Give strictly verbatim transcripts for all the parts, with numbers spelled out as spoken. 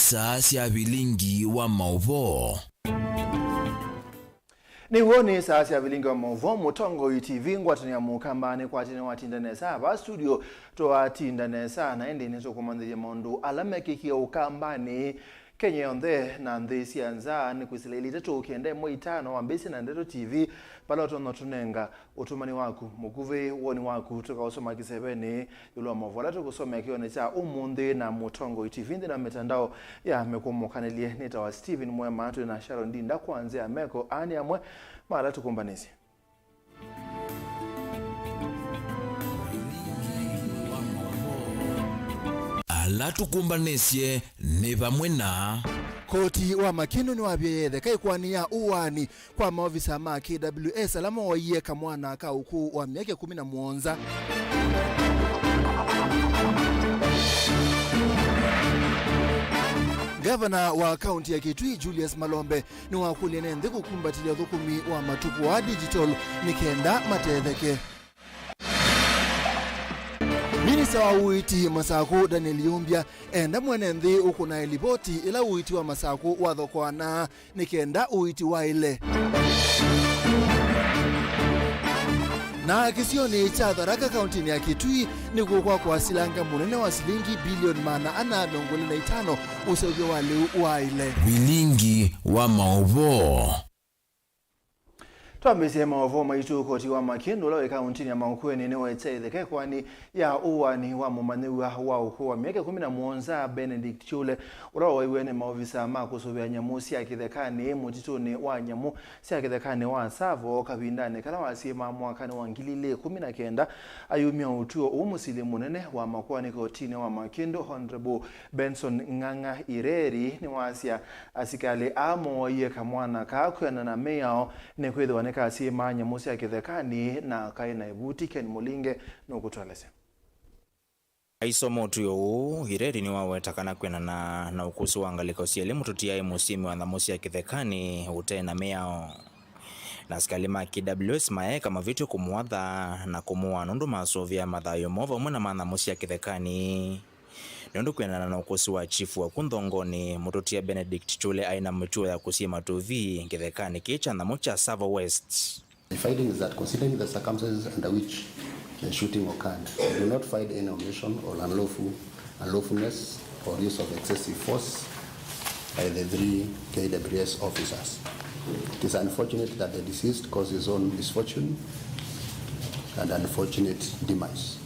Saa sya vilingi wa maũvoo. Nĩ w'o nĩ saa sya vilingi wa maũvoo, Mũtongoi T V, ngwatanĩo ya Mũkamba nĩkwatĩe nĩwatinda nesa vaa studio, twatinda nesa, na ĩndĩ nĩtũkũmanyĩthya maũndũ ala mekĩkie Ũkambanĩ, Kenya yonthe na nthĩ sya nza. Nĩ kwĩsĩla ilĩ itatũ kenda ĩmwe itano wambĩĩsye na Ndeto T V, vala ũtonya ũtũnenga ũtũmani waku mũkuvĩ, woni waku, tũkaũsoma kĩsevenĩ ĩũlũ wa maũvoo ala tũkũsomea kĩonĩ kya ũmũnthĩ na Mũtongoi T V nthĩnĩ wa mĩtandao ya mĩkũmũkanĩlye. Nĩtawa Stephen Mwema, twĩ na Sharon Ndinda kwa nzĩa ya meko. Aa nĩ amwe ma ala tũkũmbanĩsye. Ala tũkũmbanĩsye nĩ vamwe na. Koti wa Makĩndũ nĩwavie yethe kaĩ ĩkoani ya ũaani kwa maovisa ma K W S ala mooie kamwana ka ũkũũ wa myaka ĩkũmi na mũonza. Ngavana wa kaunti ya Kitui, Julius Malombe, nĩwakũlya ene nthĩ kũkumbatĩlya ũthũkũmi wa matukũ aa digital nĩ kenda matetheke. Minista wa ũiiti Masakũ, Daniel Yumbya, enda mwene nthĩ ũkũnae livoti ĩla ũiiti wa Masakũ wathokoanaa nĩ kenda ũiiti waĩle. Na kĩsionĩ kya Tharaka, kauntinĩ ya Kitui, nĩkw'o kwa kwasilanga mũnene wa silingi bilioni maana ana mĩongo ĩlĩ na itano ũseũvyo wa lĩu waĩle. Vilingi wa maũvoo. Twambĩĩsye maũvoo maitũ, koti wa Makĩndũ ũla wĩ kauntinĩ ya Makueni nĩwete ĩtheka ĩkoani ya ũaani wa mũmanyĩw'a wa ũkũũ wa myaka ĩkũmi na mũonza, Benedict Chule, ũla wooiwe nĩ maovisa ma kũsũvĩa nyamũ sya kĩthekanĩ mũtitũnĩ wa nyamũ sya kĩthekanĩ wa Tsavo kavindanĩ kala wasyĩmaa mwakanĩ wa ngili ilĩ ĩkũmi na kenda. Ayumya ũtw'o ũũ, mũsili mũnene wa makoani kotinĩ wa Makĩndũ, Honorable Benson Ng'ang'a Ireri, nĩwasya asikalĩ aa mooie kamwana kaa kwĩanana na mĩao nĩkwĩthĩwa nĩkasyĩmaa nyamũ sya kĩthekanĩ na kaĩ na ĩvuti. Ken Mũlinge nũkũtũelesya. Aisoma ũtw'o ũũ, Ireri nĩwaweta kana kwĩanana na ũkũsĩ wa ngalĩko syelĩ, mũtũti aĩ mũsyĩmi wa nyamũ sya kĩthekanĩ ũte na mĩao. Na asikalĩ ma K W S maeka mavĩtyo kũmũatha na kũmũaa nũndũ masũvĩa mathayũ moo vamwe na ma nyamũ sya kĩthekanĩ. Nũndũ kwĩanana na ũkũsĩ wa chifu wa ku Nthongonĩ, mũtũtia Benedict Chule aĩ na mĩtuo ya kũsyĩma tũvi kĩthekanĩ kĩĩ kya nyamũ kya Tsavo West. The finding is that, considering the circumstances under which the shooting occurred, we do not find any omission or unlawful, unlawfulness or use of excessive force by the three K W S officers. It is unfortunate that the deceased caused his own misfortune and unfortunate demise.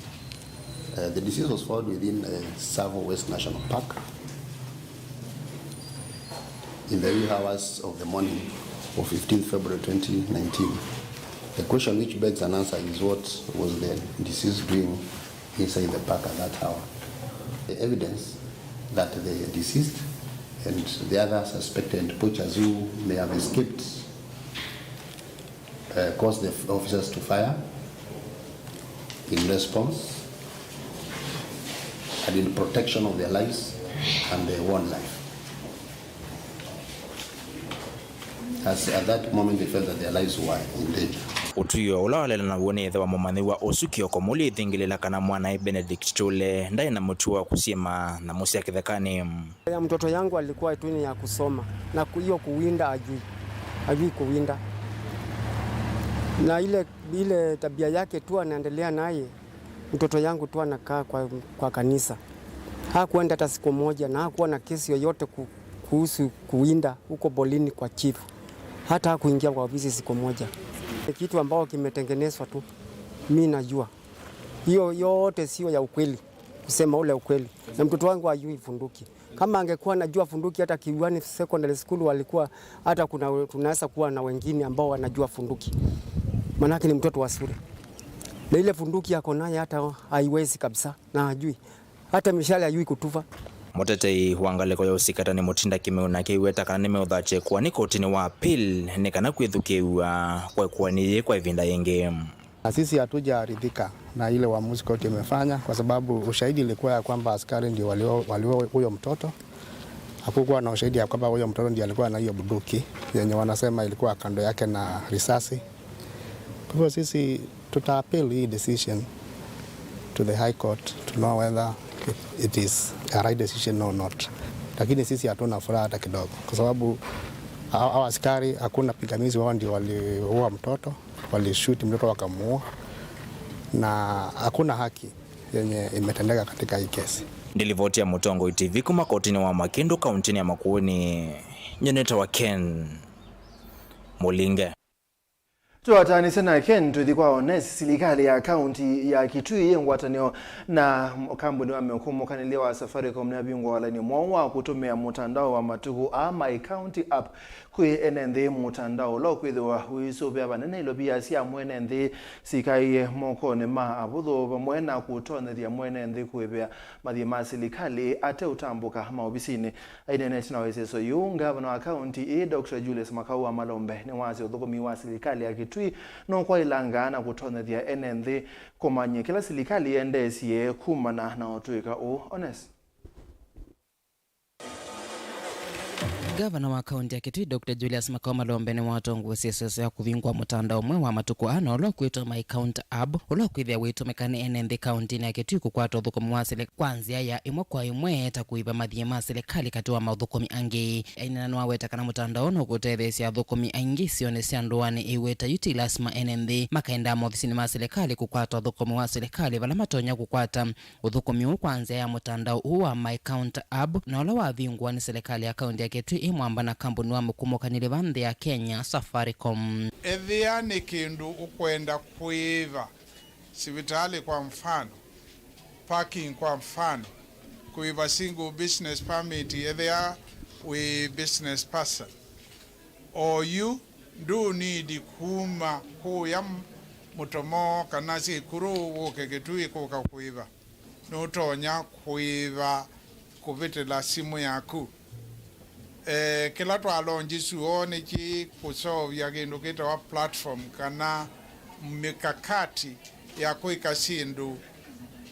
Uh, the deceased was found within, uh, Tsavo West National Park in the wee hours of the morning of fifteenth February twenty nineteen. The question which begs an answer is, what was the deceased doing inside the park at that hour? The evidence that the deceased and the other suspected poachers who may have escaped uh, caused the officers to fire in response and in protection of their lives and their own life. As at that moment they felt that their lives were in danger. Ũtw'o ũla walelana w'o nĩ ĩthe wa mũmanyĩw'a ũsu, Kioko Mũlya, aithingĩlĩla kana mwanae Benedict Chule ndaĩ na mũtuo wa kũsyĩma nyamũ sya kĩthekanĩ. Ya mtoto yangu alikuwa tu ni ya kusoma na ku-, hiyo kuwinda ajui, ajui kuwinda. Na ile, ile tabia yake tu anaendelea naye, mtoto yangu tu anakaa kwa, kwa kanisa. Hakuenda hata siku moja na hakuwa na kesi yoyote ku-, kuhusu kuwinda huko Bolini kwa chief. Hata hakuingia kwa ofisi siku moja. Ni kitu ambao kimetengenezwa tu. Mi najua. Hiyo yote sio ya ukweli. Kusema ule ukweli. Na mtoto wangu hajui funduki. Kama angekuwa anajua funduki, hata Kiwani Secondary School walikuwa, hata kuna, tunaweza kuwa na wengine ambao wanajua funduki. Manake ni mtoto wa shule. Na ile funduki ako naye hata haiwezi kabisa, na hajui. Hata mishale hajui kutupa. Mũtetei wa ngalĩko ya ũsikatani Mutinda Kimeu nake aiweta kana nĩmeũthatya ĩkoani kotinĩ wa appeal nĩ kana kwĩthukĩĩw'a kwa ĩkoani yĩĩ kwa ĩvinda yĩngĩ. Na sisi hatujaridhika na ile uamuzi koti imefanya, kwa sababu ushahidi ilikuwa ya kwamba askari ndio walio, walio huyo mtoto. Hakukuwa na ushahidi ya kwamba huyo mtoto ndiye alikuwa na hiyo bunduki yenye wanasema ilikuwa kando yake na risasi. Kwa hivyo sisi tuta appeal hii decision to the High Court to know whether it, it is a right decision or not. Lakini sisi hatuna furaha hata kidogo, kwa sababu hawa askari, hakuna pingamizi, wao ndio waliua mtoto, walishuti mtoto wakamuua, na hakuna haki yenye imetendeka katika hii kesi. Nĩ livoti ya Mũtongoi T V kuma kotini wa Makĩndũ, kauntinĩ ya Makueni, nyie nĩtawa Ken Mũlinge. Twataanĩsya na Ken, tũthi kwa Ones. Silikalĩ ya kaunti ya Kitui yĩ ngwatanĩo na kambuni wa mĩkũmũkanĩlya wa Safaricom nĩyavingũa walany'o mwaũ wa kũtũmĩa mũtandao wa matukũ aa, My County App, kwĩ ene nthĩ. Mũtandao ũla ũkwĩthĩwa ũisũvĩa vanene ilovia sya mwene nthĩ sikaie mokonĩ ma avũthũ, vamwe na kũtonyethya mwene nthĩ kũĩvĩa mathiĩ ma silikalĩ ate ũtambũka maovisinĩ. Aineenete na ĩseso yĩu, ngavana wa kaunti ĩĩ, Doctor Julius Makau wa Malombe, nĩwasya ũthũkũmi wa silikalĩ ya Kitui nũkwaĩlanga na kũtonyethya ene nthĩ kũmany'a kĩla silikalĩ yendeesye kumana na ũtũĩka ũũ. Ones. Ngavana wa kaunti ya Kitui, Doctor Julius Makau Malombe, nĩwatongoesye ĩseso ya kũvingũa mũtandao ũmwe wa matukũ ana ũla ũkwĩtwa My County App, ũla ũkwĩthĩa wĩtũmĩka nĩ ene nthĩ kauntinĩ ya Kitui kũkwata ũthũkũmi wa silikalĩ kwa nzĩa ya ĩmwe kwa ĩmwe, ta kũĩva mathiĩ ma silikalĩ katĩ wa maũthũkũmi angĩ. Aineena nĩwaweta kana mũtandao ũũ nũkũtetheesya athũkũmi aingĩ isionĩ sya ndũanĩ ĩweta yu ti lasima ene nthĩ makaendaa maovisinĩ ma silikalĩ kũkwata ũthũkũmi wa silikalĩ, vala matonya kũkwata ũthũkũmi ũũ kwa nzĩa ya mũtandao ũũ wa My County App, na ũla wavingũwa nĩ silikalĩ ya kaunti ya Kitui ĩ mwamba na kambuni wa mũkumũkanĩlyo va nthĩ ya Kenya, Safaricom. Ethĩa nĩ kĩndũ ũkwenda kũĩva, sivitalĩ kwa mfano, parking kwa mfano, kũĩva single business permit ethĩa wĩ business person. Oyu ndũnidi kuma kũya m-, Mũtomo kana Sikuru wũke Kitui kũka kũĩva. Nũtonya kũĩva kũvĩtĩla simũ yaku. Eh, kĩla twalonji syoo nĩ kĩ kũseũvya kĩndũ kĩtawa platform kana mĩkakati ya kwĩka syĩndũ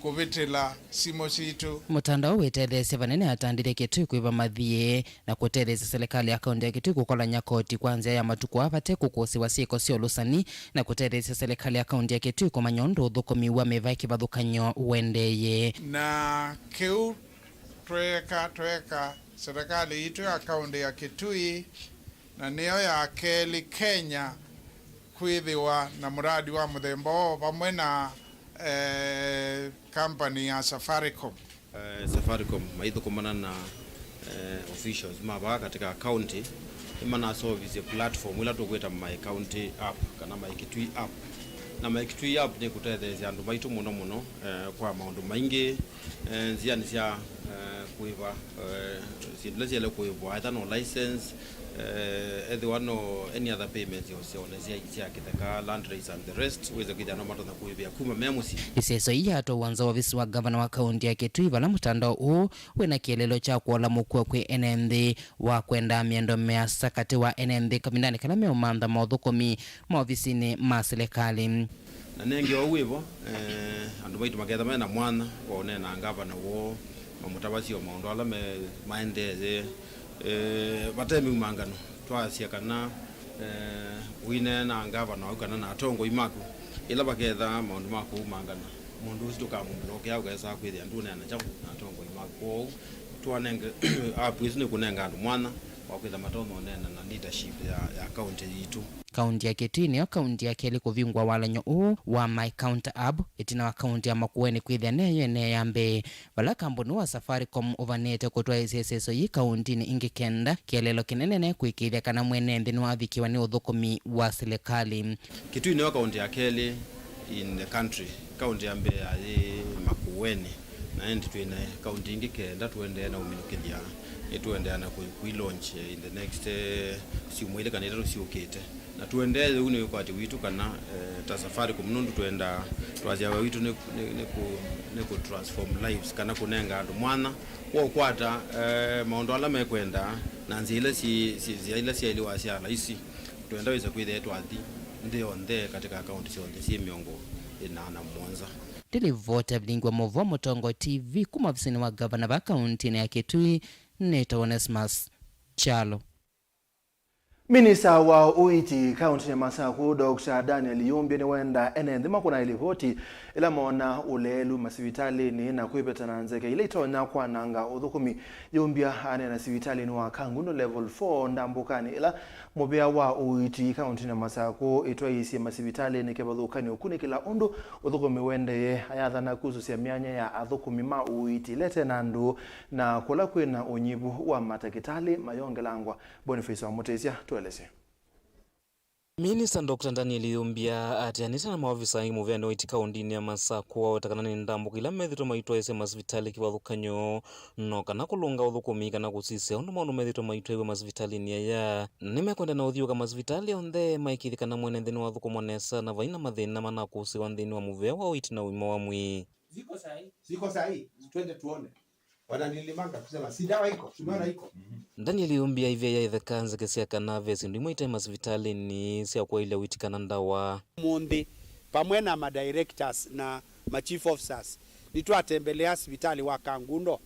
kũvĩtĩla simũ sitũ. Mũtandao wĩtetheesye vanene atandĩthya Kitui kwĩva mathiĩ na kũtetheesya silikalĩ ya kaunti ya Kitui kũkolany'a koti kwa nzĩa ya matukũ aa vate kũkũsĩwa syĩko sya ũlũsani, na kũtetheesya silikalĩ ya kaunti ya Kitui kũmanya ũndũ ũthũkũmi wa mĩvaĩ kĩvathũkany'o ũendeeye. Na kĩu tweeka, tweeka silikalĩ yitũ ya kaunti ya Kitui, na nĩyo ya kelĩ Kenya kwĩthĩwa na mũradi wa mũthemba ũũ vamwe na, eh, company ya Safaricom. Eh, Safaricom maithũkũmana na, eh, officials ma vaa katika county, nĩmanaseũvisye platform ĩla tũkwĩta My County App kana My Kitui App. Na My Kitui App nĩkũtetheesya andũ maitũ mũno mũno, eh, kwa maũndũ maingĩ, eh, nzĩanĩ sya, eh, kũĩva, eh, syĩndũ ila syaĩle kũĩvwa, either no license, eh, ethĩwa no any other payments o syone sya, sya kĩtheka, land rates and the rest, wĩse kwĩthĩa no matonya kũĩvĩa kuma me mũsyĩ. Ĩseso ii yatwawa nza wa ovisi wa ngavana wa kaunti ya Kitui, vala mũtandao ũũ wĩna kĩeleelo kya kũola mũkũa kwĩ ene nthĩ wa kwendaa mĩendo mĩasa katĩ wa ene nthĩ kavindanĩ kala meũmantha maũthũkũmi maovisinĩ ma silikalĩ. Na nenge ũu wĩvo, eh, andũ maitũ maketha mena mwanya wa ũneena ngavana woo, mamũtavasye o maũndũ ala me, maendeeye, eh, vate mĩumangano. Twasya kana, eh, ũineena ngavana waku kana na atongoi maku, ĩla vaketha maũndũ ma kũumangana, mũndũ ũsu ndũkamũmũthokea, ũkesaa kwĩthĩa ndũneena kyaũ na atongoi maku. Kwoou twanenge app ĩsu nĩkũnenga andũ mwanya wa kwĩtha matonya ũneena na leadership ya, ya kaunti yitũ. Kaunti ya Kitui nĩyo kaunti ya kelĩ kũvingũa walany'o ũũ wa My County App, ĩtina wa kaunti ya Makueni kwĩthĩa neyo ĩnee ya mbee, vala kambuni wa Safaricom ũvanĩte kũtwaĩĩsya ĩseso yĩĩ kauntinĩ ingĩ kenda, kĩeleelo kĩnene nĩ kwĩkĩĩthya kana mwene nthĩ nĩwavikĩwa nĩ ũthũkũmi wa silikalĩ. Kitui nĩyo kaunti ya kelĩ in the country. Kaunti ya mbee yaĩ Makueni, na ĩndĩ twĩ na kaunti ingĩ kenda tũendee na ũminũkĩlya. Nĩtũendeea na kũ-, kũi launch, eh, in the next, eh, syumwa ilĩ kana itatũ syũkĩte. Na tũendee ũu nĩ wĩkwatyo witũ kana, eh, ta Safaricom, nũndũ twendaa, twasya wĩa witũ nĩ, nĩ, nĩ kũ-, nĩ kũ transform lives kana kũnenga andũ mwanya wa ũkwata, eh, maũndũ ala mekwenda na nzĩa ila syĩ, syĩ, nzĩa ila syaĩlĩwa sya laisi. Twenda wĩse kwĩthĩa twathi nthĩ yonthe katika akaunti syonthe syĩ mĩongo ĩna na mũonza. Ndilivoti ya vilingi wa maũvoo Mũtongoi T V kuma ovisinĩ wa ngavana va kauntinĩ ya Kitui, nĩtawa Onesmus Kyalo. Minista wa ũiiti kaũntĩnĩ ya Masakũ, Doctor Daniel Yumbia, nĩwenda ene nthĩ makũna livoti ĩla mona ũleelu masivitalĩnĩ na kwĩveta na nzeke ila itonya kwananga ũthũkũmi. Yumbia aneena sivitalĩnĩ wa Kangundo Level four ndambũkanĩ ĩla mũvĩa wa ũiiti kaũntĩnĩ ya Masakũ ĩtwaĩĩsye masivitalĩnĩ kĩvathũkany'o kũkunĩkĩla ũndũ ũthũkũmi ũendee, ayathana kusũsya myanya ya athũkũmi ma ũiiti ĩla ĩte na andũ na kũla kwĩna ũnyivu wa matakĩtalĩ mayongelangwa. Boniface wa Mũtĩsya, tũelesye. Minista Doctor Daniel Yumbia aatĩanĩte na maovisa angĩ mũvĩanĩ wa ũiiti kaũntĩnĩ ya Masakũ, aweta kana nĩ ndambũka ila methĩtwe maitwaĩĩsya masivitalĩ kĩvathũkany'o, no kana kũlũnga ũthũkũmi kana kũsisya ũndũ maũndũ methĩtwe maitwaĩw'a masivitalĩnĩ aya. Nĩmekwenda na ũthiũũka masivitalĩ onthe maĩkĩĩthye kana mwene nthĩ nĩwathũkũmwa nesa na vai na mathĩna manakũsĩĩwa nthĩnĩ wa mũvĩa wa ũiiti na ũima wa mwĩĩ. Ziko sahi? Ziko sahi? Twende tuone. Wananilimanga kusema, "Si dawa iko? Tumeona iko." Daniel Yumbia aivia ya itheka nzeke sya kana ve syĩndũ imwe ite masivitalĩnĩ sya kwaĩlya ũiiti kana ndawa. Mũnthĩ, pamwe na ma directors na ma chief officers, nĩtwatembelea sivitalĩ wa Kangundo,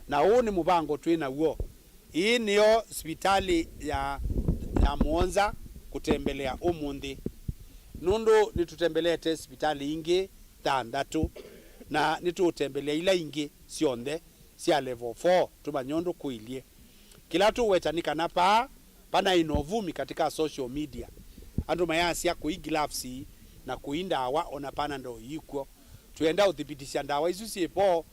na ũũ nĩ mũvango twĩ naw'o. Ĩĩ nĩyo sivitalĩ ya, ya mũonza kũtembelea ũmũnthĩ, nũndũ nĩtũtembeleete sivitalĩ ingĩ thanthatũ, na nĩtũũtembelea ila ingĩ syonthe sya level four tũmanye ũndũ kũilyĩ. Kĩla tũweta nĩ kana paa panaĩ na ũvumi katika social media, andũ mayasya kũi gloves na kũi ndawa, ona Panadol ikw'o. Twĩenda ũthibitisya ndawa isu syĩ vo,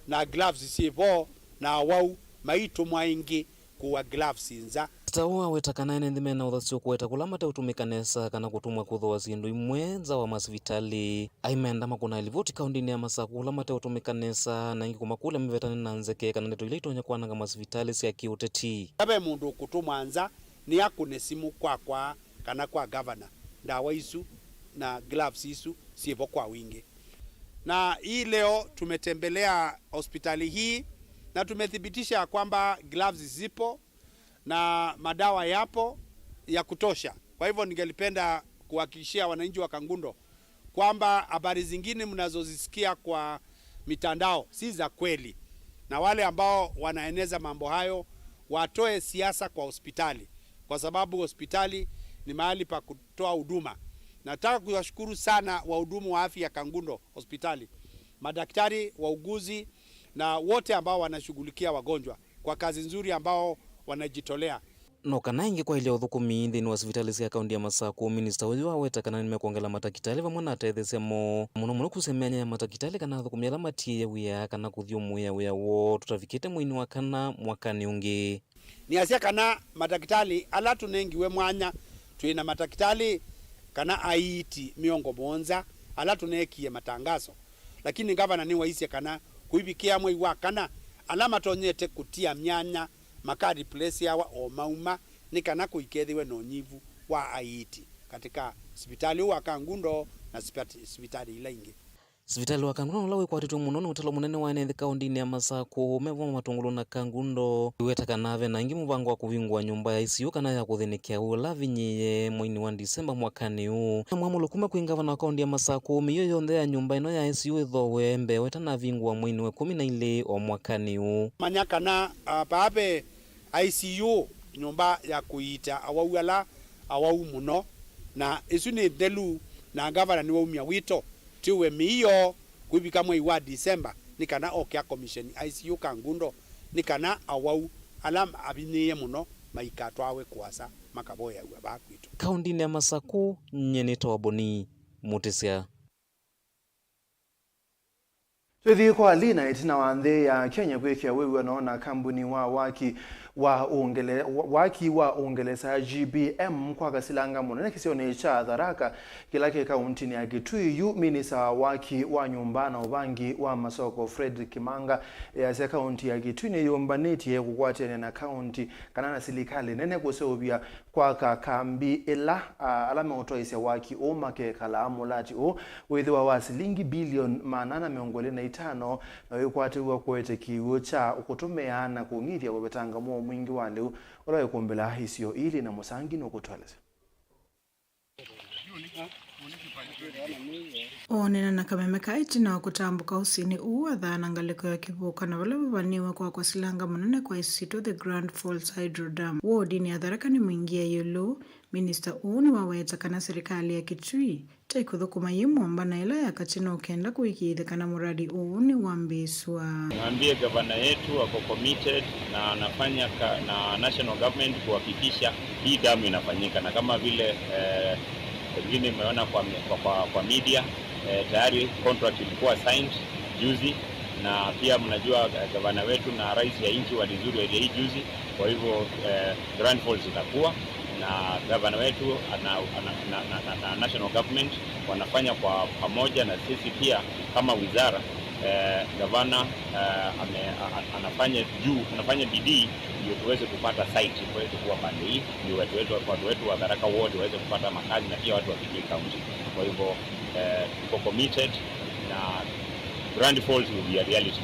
na gloves syĩ vo, na awau maitũmwa ĩngĩ kũua gloves nza. Minista ũũ aweta kana ene nthĩ mena ũthasyo kũweta kũla mateũtũmĩka nesa kana kũtũmwa kũthooa syĩndũ imwe nza wa masivitalĩ. Aimenda makũna livoti kaũntĩnĩ ya Masakũ kũla mateũtũmĩka nesa, na ĩngĩ kũmakũlya mavetane na nzeke kana ndeto ila itonya kwananga masivitalĩ sya kĩũteti. Ve mũndũ ũkũtũmwa nza, nĩ akũne simũ kwakwa kana kwa gavana, ndawa isu na gloves isu syĩ vo kwa wingĩ. Na hii leo tumetembelea hospitali hii na tumethibitisha ya kwamba gloves zipo na madawa yapo ya kutosha. Kwa hivyo ningelipenda kuhakikishia wananchi wa Kangundo kwamba habari zingine mnazozisikia kwa mitandao si za kweli, na wale ambao wanaeneza mambo hayo watoe siasa kwa hospitali, kwa sababu hospitali ni mahali pa kutoa huduma. Nataka kuwashukuru sana wahudumu wa afya Kangundo hospitali, madaktari, wauguzi na wote ambao wanashughulikia wagonjwa kwa kazi nzuri ambao wanajitolea. No kana ĩngĩ kwaĩlya ũthũkũmi nthĩnĩ wa sivitalĩ sya kaũntĩ ya Masakũ, minista ũyũ aweta kana nĩmekwongela matakĩtalĩ vamwe na atetheesya moo, mũno mũno kusya myanya ya matakĩtalĩ kana athũkũmi ala matiĩe wĩa kana kũthyũmũĩa wĩa woo tũtavikĩte mweinĩ wa kana mwakanĩ ũngĩ. Nĩasya kana matakĩtalĩ ala tũnengiwe mwanya, twĩ na matakĩtalĩ kana aiiti mĩongo mũonza ala tũneekie matangaso, lakini ngavana nĩwaisye kana kũivikĩa mwei wa kana, ala matonyete kũtia myanya maka replaceawa o mauma, nĩ kana kũikethĩwe na ũnyivu wa aiiti katika sivitalĩ ũũ wa Kangundo na sipati-, sivitalĩ ila ingĩ. Sivitalĩ wa Kangundo nũla wĩkwatĩtw'e mũno nĩ ũtalo mũnene wa ene nthĩ kaũntĩnĩ ya Masakũ, me vamwe Matũngũlũ na Kangundo, iweta kana ve na ĩngĩ mũvango wa kũvingũa nyũmba ya I C U kana ya kũthĩnĩkĩa ũla avinyĩĩe mweinĩ wa Ndisemba mwakanĩ ũũ. Na mwamũlo kuma kwĩ ngavana wa kaũntĩ ya Masakũ, mĩio yonthe ya nyũmba ĩno ya I C U ĩthoowe mbee wa ĩtanavingũa mweinĩ wa ĩkũmi na ilĩ o mwakanĩ ũũ. Manya kana, ah, paa ve I C U, nyũmba ya kũiita awau ala awau mũno, na ĩsu nĩ nthelu, na ngavana nĩwaumya wĩto tiwe mĩio kwĩvika mwei wa Disemba, nĩ kana oke akomisheni I C U Kangundo, nĩ kana awau ala avinyĩĩe mũno maikatwawe kũasa makavoyaw'a vaa kwitũ. Kaũntĩnĩ ya Masakũ, nyie nĩtawa Boni Mũtĩsya. Twĩthi kwa Lina. Ĩtina wa nthĩ ya Kenya kwĩkĩa wĩw'ano na kambuni wa waki wa Ũngele-, wa-, waki wa Ũngelesa G B M kwa kasilanga mũnene kĩsionĩ kya Tharaka kĩla kĩ kauntinĩ ya Kitui, yu minista wa waki wa nyũmba na ũvangi wa masoko Fred Kimanga easya kaunti ya Kitui nĩyũmbanĩtye kũkwatĩanĩa na kaunti kana na silikalĩ nene kũseũvya kwaka kambi ĩla, a, ala meũtwaĩsya waki ũũ makekalaa. Mũlati ũũ wĩthĩwa wa silingi bilioni maana ana mĩongo ĩlĩ na itano na wĩkwatĩw'a kũete kĩw'ũ kya kũtũmĩa na kũng'ithya kũvetanga mũo mwingĩ wa lĩu ũla wĩkũmbĩla isio ii. Lina Mũsangi nũkũtũelesya. Oonena na kameme ka ĩtina wa kũtambũka ũsĩnĩ ũũ, athaa na ngalĩko ya kĩvũka na vala vavaniwe kwakwa silanga mũnene kwa ĩsitũ The Grand Falls Hydro Dam wodinĩ ya Tharaka nĩmwingĩe ĩũlũ. Minista ũũ nĩwaweta kana serikali ya Kitui ta ĩkũthũkũma yĩ mũamba na ĩla ya katĩ no kenda kũĩkĩĩthya kana mũradi ũũ nĩwambĩĩsw'a. Niwaambie gavana yetu ako committed na anafanya ka, na national government kuhakikisha hii damu inafanyika, na kama vile eh, pengine imeona kwa, kwa, kwa, kwa media eh, tayari contract ilikuwa signed juzi, na pia mnajua eh, gavana wetu na rais ya nchi walizuru area hii juzi. Kwa hivyo eh, Grand Falls itakuwa na gavana wetu ana, ana, na, na, na, na national government wanafanya kwa pamoja, na sisi pia kama wizara eh, gavana eh, ame, a- anafanya juu, anafanya bidii ndio tuweze kupata site, tuweze kuwa pande hii, ndio watu wetu, watu wetu wa Tharaka Ward waweze kupata makazi na pia watu wa Kitui County. Kwa hivyo eh, tuko committed na Grand Falls will be a reality.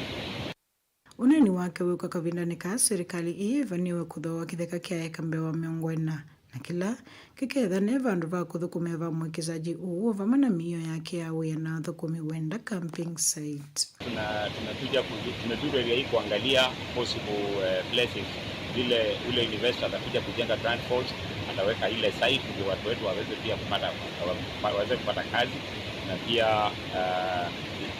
Ũneeni wake wĩũka kavindanĩ kaa serikali ii ĩvaniwe kũthooa kĩtheka kya eka mbee wa mĩongo ĩna na kĩla kĩketha ne vandũ va kũthũkũmĩa va mwekezaji ũũ, o vamwe na mĩio yake ya wĩa na athũkũmi wenda camping site. Tuna, tumekuja kuzi- tumezuru area hii kuangalia possible eh, places vile ule investor atakuja kujenga Grand Falls, ataweka ile site ndio watu wetu waweze pia kupata, waweze kupata kazi, na pia uh,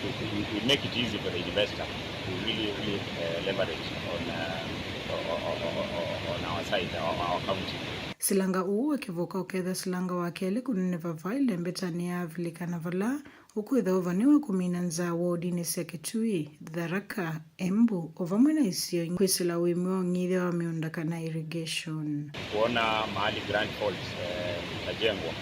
we, we, we make it easy for the investor to really, really uh, leverage on, uh, on our side, our, our county. Silanga ũũ wa kĩvũka ũketha silanga wa kelĩ kũneneva va ĩlembetanĩ ya Avilika, na vala ũkwĩtha ũvaniwe kũmina nzaa wodinĩ sya Kitui, Tharaka, Embu, o vamwe na isio ingĩ kwĩsĩla ũĩmi wa ũng'ithya wa mĩũnda kana irrigation. Kuona mahali Grand Falls eh, itajengwa,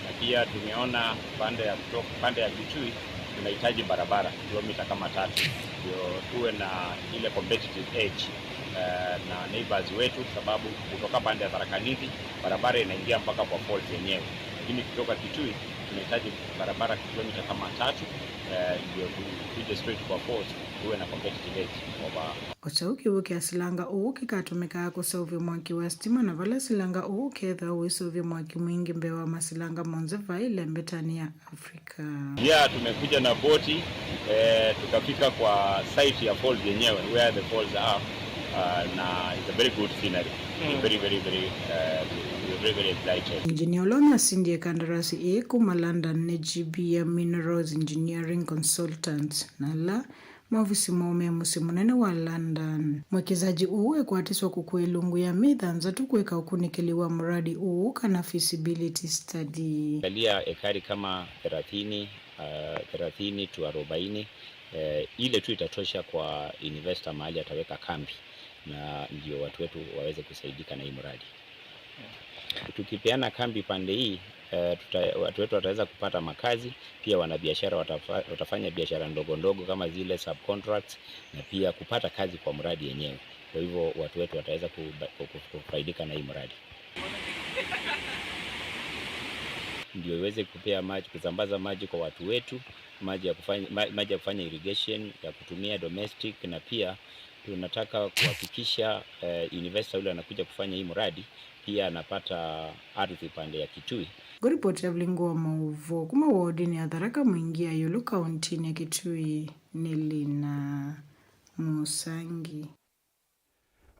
na pia tumeona pande ya kutoka, pande ya Kitui tunahitaji barabara kilomita kama tatu ndio tuwe na ile competitive edge eh, na neighbors wetu, sababu kutoka pande ya Tharaka Nithi barabara inaingia mpaka kwa falls yenyewe, lakini kutoka Kitui tunahitaji barabara kilomita kama tatu eh, ndio tu- tuje straight kwa falls, tuwe na competitive edge over. O ta ũu kĩw'ũ kya silanga ũũ kĩkatũmĩkaa kũseũvya mwaki wa sitima, na vala silanga ũũ ũkethĩwa ũiseũvya mwaki mwingĩ mbee wa masilanga monthe va ĩlembetanĩ ya Afrika. Yeah, tumekuja na boti eh, tukafika kwa site ya falls yenyewe, where the falls are uh, na it's a very good scenery. We're very, very, very, uh, we're very, very excited. Engineer ũla ũnasindie kandarasi ĩĩ kuma London nĩ G B M Minerals Engineering Consultants, na ala maovisi moo me mũsyĩ mũnene wa London. Mwekezaji ũũ ekwatiswa kũkua ilungu ya myei thanthatũ kwĩka ũkunĩkĩli wa mũradi ũũ kana feasibility study. Angalia ekari kama thelathini, uh, thelathini to arobaini, eh, ile tu itatosha kwa investor mahali ataweka kambi, na ndio watu wetu waweze kusaidika na hii mradi. Tukipeana kambi pande hii eh, tuta, watu wetu wataweza kupata makazi, pia wanabiashara watafa, watafanya biashara ndogo ndogo kama zile subcontracts, na pia kupata kazi kwa mradi yenyewe. Kwa hivyo watu wetu wataweza kuba- ku- ku- kufaidika na hii mradi, ndio iweze kupea maji, kusambaza maji kwa watu wetu, maji ya kufanya, ma- maji ya kufanya irrigation ya kutumia domestic, na pia tunataka kuhakikisha eh, investor yule anakuja kufanya hii mradi pia anapata ardhi pande ya Kitui. Ngũripoti ya Vilingi wa Maũvoo kuma wodinĩ ya Tharaka Mwingi ya ĩũlũ kauntinĩ ya Kitui nĩ Lina Mũsangi.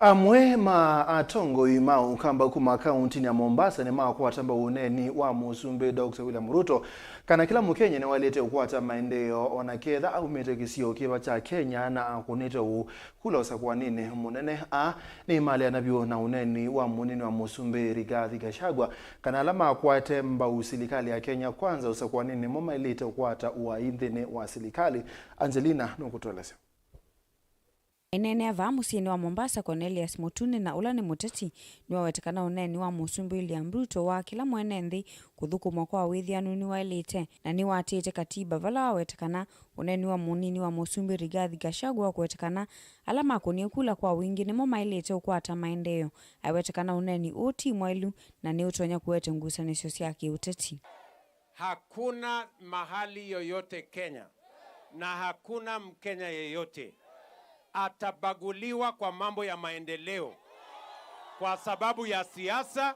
Amwe ma atongoi ma Ũkamba kuma kauntinĩ ya Mombasa nĩmakwata mbau ũneeni wa Mũsumbĩ Doctor William Ruto kana kĩla Mũkenya nĩwaĩlĩte ũkwata maendeeo ona ketha aumĩte kĩsio kĩva kya Kenya na akũnĩte ũu kula ũsakũaninĩ mũnene. Aa nĩmaleana vyũ na ũneeni wa mũnini wa Mũsumbĩ Rigathi Gachagua kana ala makwate mbau silikalĩ ya Kenya Kwanza ũsakũaninĩ nĩmo maĩlĩte ũkwata ũai nthĩnĩ wa silikalĩ. Angelina nũkũtũelesya. Aineenea vaa mũsyĩnĩ wa Mombasa, Cornelius Mutuni, na ũla nĩ mũteti, nĩwaweta kana ũneeni wa Mũsumbĩ William Ruto wa kĩla mwene nthĩ kũthũkũmwa kwa wĩthĩanu nĩwaĩlĩte, na nĩwaatĩĩte katiba, vala waweta kana ũneeni wa mũnini wa Mũsumbĩ Rigathi Gachagua wa kũweta kana ala makũnie kula kwa wingĩ nĩmo maĩlĩte ũkwata maendeeo. Aiweta kana ũneeni ũũ ti mwaĩlu na nĩũtonya kũete ngusanĩsyo sya kĩũteti. Hakuna mahali yoyote Kenya na hakuna Mkenya yeyote atabaguliwa kwa mambo ya maendeleo kwa sababu ya siasa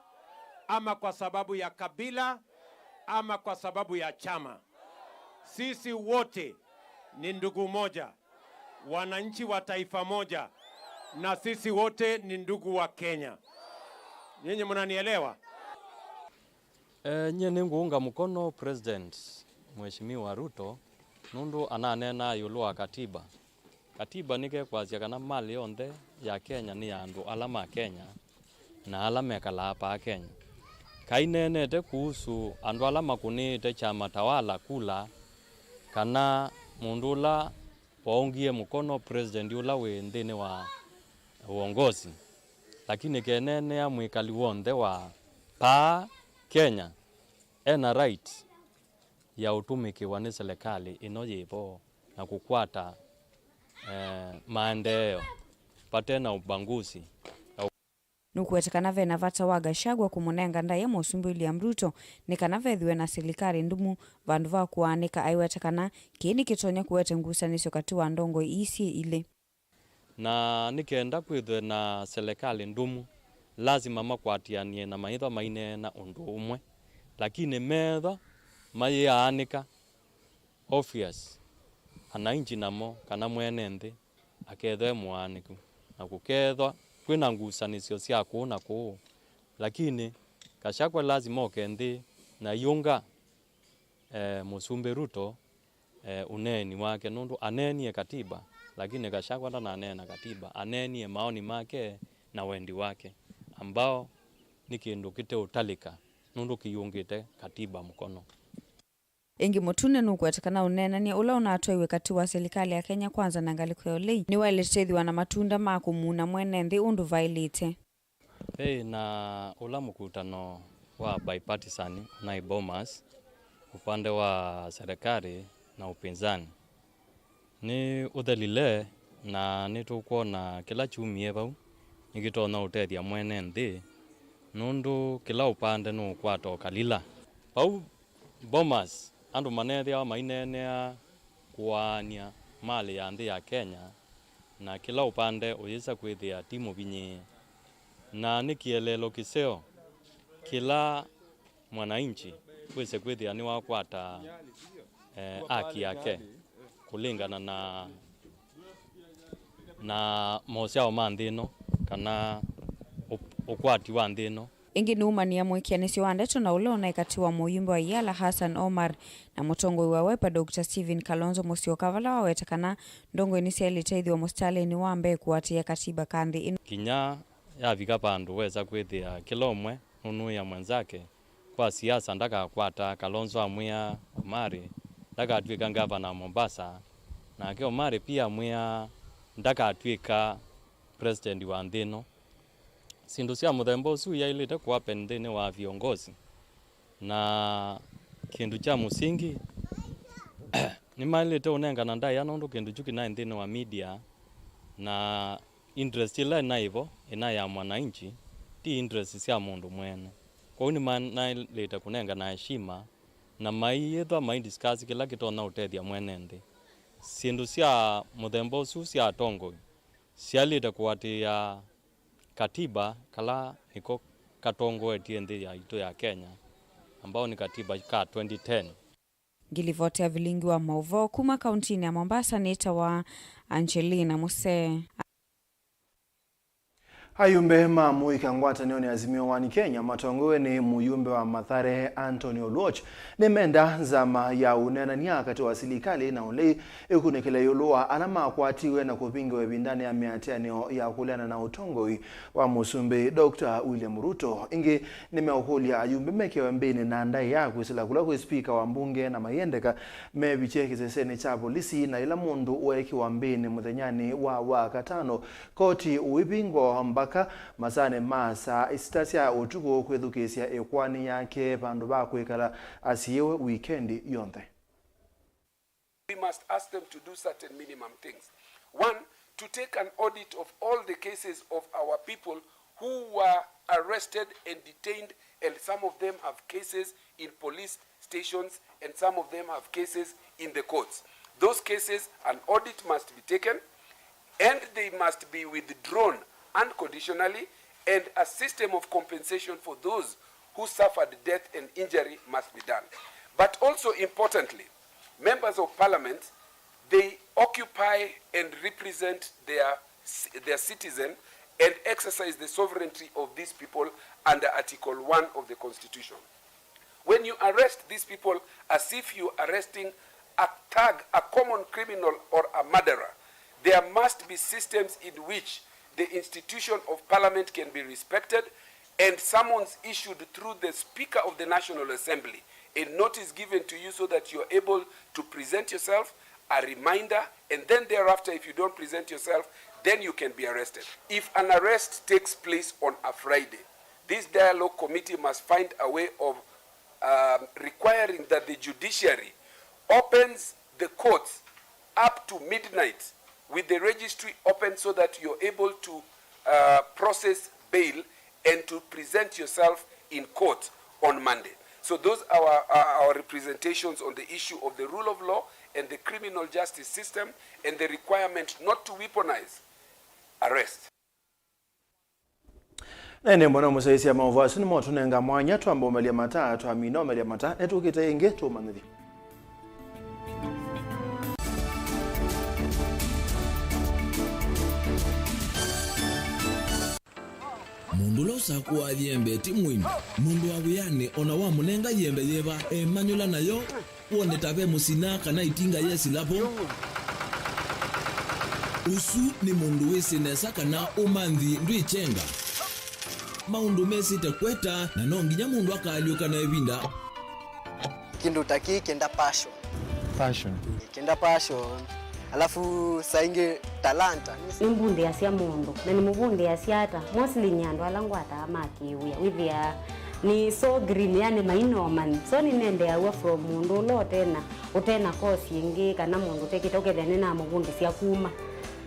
ama kwa sababu ya kabila ama kwa sababu ya chama. Sisi wote ni ndugu moja, wananchi wa taifa moja, na sisi wote ni ndugu wa Kenya. Nyinyi mnanielewa? Eh, nyie nĩngũunga mũkono President Mheshimiwa Ruto nũndũ ananeenaa ĩũlũ wa katiba. Katiba nĩkekwasya kana malĩ yonthe ya Kenya nĩ ya andũ ala ma Kenya na ala mekalaa paa Kenya. Kaineenete kuhusu andũ ala makũnĩĩte chama tawala kula kana mũndũ ũla waũngie mũkono president ũla wĩ nthĩnĩ wa uongozi, lakini keneenea mwĩkali w'onthe wa paa Kenya ena right ya ũtũmĩkĩwa nĩ selekalĩ ĩno yĩ vo na kũkwata, eh, maendeeo vate na ũbangusi. Nũkũweta kana ve na vata wa Gachagua kũmũnenga ndaĩa Mũsumbĩ William Ruto nĩ kana vethĩwe na silikalĩ ndũmu vandũ va kũaanĩka, aiweta kana kĩĩ nĩkĩtonya kũete ngusanĩsyo katĩ wa ndongoi ii syĩ ilĩ. Na nĩ kenda kwĩthwe na selekalĩ ndũmu, lasima makwatĩanĩe na maĩthwa maineena ũndũ ũmwe, lakini meethwa mayĩaanĩka, obvious, ananchi namo kana mwene nthĩ akethwa e mũaanĩku, na kũkethwa kwĩna ngusanĩsyo sya kũũ na kũũ, lakini Gachagua lasima oke nthĩ na aiũnga, eh, Mũsumbĩ Ruto, eh, ũneeni wake, nũndũ aneenie katiba, lakini Gachagua ndananeena katiba, aneenie maoni make na wendi wake, ambao nĩ kĩndũ kĩteũtalĩka nũndũ kĩiũngĩte katiba mũkono. Ĩngĩ Mũtune nũkũweta kana ũneenany'a ũla ũnatwaiwe katĩ wa silikalĩ ya Kenya Kwanza na ngalĩko ya ũlei nĩwaĩlĩte ĩthĩwa na matunda ma kũmuna mwene nthĩ ũndũ vaĩlĩte. Ĩĩ, na ũla mũkutano wa bipartisan ũnaĩ Bomas, upande wa serikali na upinzani, nĩ ũthelile, na nĩtũkwona kĩla kyumie vau nĩkĩtonya ũtethya mwene nthĩ, nũndũ kĩla ũpande nũũkwata ũkalila. Vau Bomas, andũ maneethĩawa maineenea kũaany'a malĩ ya nthĩ ya Kenya, na kĩla ũpande ũyĩsa kwĩthĩa ti mũvinyĩĩe. Na nĩ kĩeleelo kĩseo kĩla mwananchi wĩse kwĩthĩa nĩwakwata, eh, haki yake kũlĩngana na, na mosyao ma nthĩ ĩno kana ũ-, ũkwati wa nthĩ ĩno. Ĩngĩ nĩumanĩa mũĩkĩanĩsyo wa ndeto na ũla ũnaĩ katĩ wa mũyumbe wa Yala Hassan Omar na mũtongoi wa Wiper Doctor Stephen Kalonzo Musyoka, vala waweta kana ndongoi nĩsyaĩlĩte ĩthĩwa mũsitalĩnĩ wa mbee kũatĩĩa katiba ka nthĩ ĩno. Nginya yavika vandũ wesa kwĩthĩa kĩla ũmwe nũnũĩa mwenzake kwa siasa ndakakwataa. Kalonzo amwĩa Omari ndakatw'ĩka ngavana wa Mombasa, nake Omari pia amwĩa ndakatw'ĩka president wa nthĩ ĩno. Syĩndũ sya mũthemba ũsu yaĩlĩte kũhappen nthĩnĩ wa viongozi, na kĩndũ kya mũsingi nĩmaĩlĩte ũnengana ndaĩa, nũndũ kĩndũ kyu kĩnaĩ nthĩnĩ wa media, na interest ĩla ĩnaĩ vo ĩnaĩ ya mwananchi, ti interest sya mũndũ mwene. Kwoou nĩmanaĩlĩte kũnengana heshima, na maiyĩthwa mai discuss kĩla kĩtonya ũtethya mwene nthĩ. Syĩndũ sya mũthemba ũsu sya atongoi syaĩlĩte kũatĩĩa katiba kala nĩko katongoetye nthĩ yaitũ ya Kenya, ambao nĩ katiba ka twenty ten. Ngilivoti ya vilingi wa maũvoo kuma kauntinĩ ya Mombasa nĩtawa Angelina Musee. Ayumbe ma mũika ngwatanĩonĩ ya Azimio One Kenya matongoew'e nĩ mũyumbe wa Mathare Anthony Oluoch nĩmenda nzama ya ũneenany'a katĩ wa silikalĩ na ũlei ĩkunĩkĩle ĩũlũ wa ala makwatiwe na kũvingĩwa ĩvindanĩ ya mĩatĩanĩo ya kũleana na ũtongoi wa Mũsumbĩ Doctor William Ruto. Ĩngĩ nĩmeũkũlya ayumbe mekĩwe mbĩnĩ na ndaĩa kwĩsĩla kũla kwĩ spika wa mbunge na mayĩendeka mevikye kĩsesenĩ kya volisi, na ĩla mũndũ weekĩwa mbĩnĩ mũthenyanĩ wa Wakatano, koti ũivingwa mbaka masaanĩ ma saa sita sya ũtukũ kwĩthukĩĩsya ĩkoani yake vandũ va kwĩkala asiĩwe wikendi yonthe. We must ask them to do certain minimum things. One, to take an audit of all the cases of our people who were arrested and detained, and some of them have cases in police stations, and some of them have cases in the courts. Those cases, an audit must be taken, and they must be withdrawn unconditionally, and a system of compensation for those who suffered death and injury must be done. But also importantly, members of parliament, they occupy and represent their, their citizen and exercise the sovereignty of these people under Article one of the Constitution. When you arrest these people as if you arresting a thug, a common criminal, or a murderer, there must be systems in which the institution of parliament can be respected and summons issued through the Speaker of the National Assembly, a notice given to you so that you're able to present yourself, a reminder, and then thereafter, if you don't present yourself, then you can be arrested. If an arrest takes place on a Friday, this dialogue committee must find a way of, um, requiring that the judiciary opens the courts up to midnight, with the registry open so that you're able to, uh, process bail and to present yourself in court on Monday. So those are our, are our representations on the issue of the rule of law and the criminal justice system and the requirement not to weaponize arrest. Na ĩndĩ mbona mũsyaĩĩsya maũvoo asu nĩmo tũnenga mwanya twamba ũmelya mata, twamina ũmelya mata, nĩtũkĩte ĩngĩ tũmanyĩthye. Mũndũ ũla ũsakũaa yembe ti mũini. Mũndũ wa wĩanĩ o na wamũnenga yembe yĩva, emanyũla nayo, wone ta ve mũsina kana ĩtinga yesĩla vo. Ũsu nĩ mũndũ wĩsĩ nesa kana ũmanthi ndwĩ kyenga. Maũndũ mesĩte kweta, na no nginya mũndũ akaalyũka na ĩvinda. Kĩndũ ta kĩĩ kĩenda passion. Passion. Kĩenda passion. Alafu saa ingĩ talanta. Nĩmbundĩasya mũndũ, na nĩmũvundĩasya ata? Mostly nĩ andũ ala ngwataa ma kĩwĩa. Wĩthĩaa nĩ so green, yani mainomani. So nĩnendeaw'a from mũndũ ũla ũtena, ũtena course ĩngĩ, kana mũndũ ũtekĩte, ũkethĩa nĩnamũvundĩsya kuma.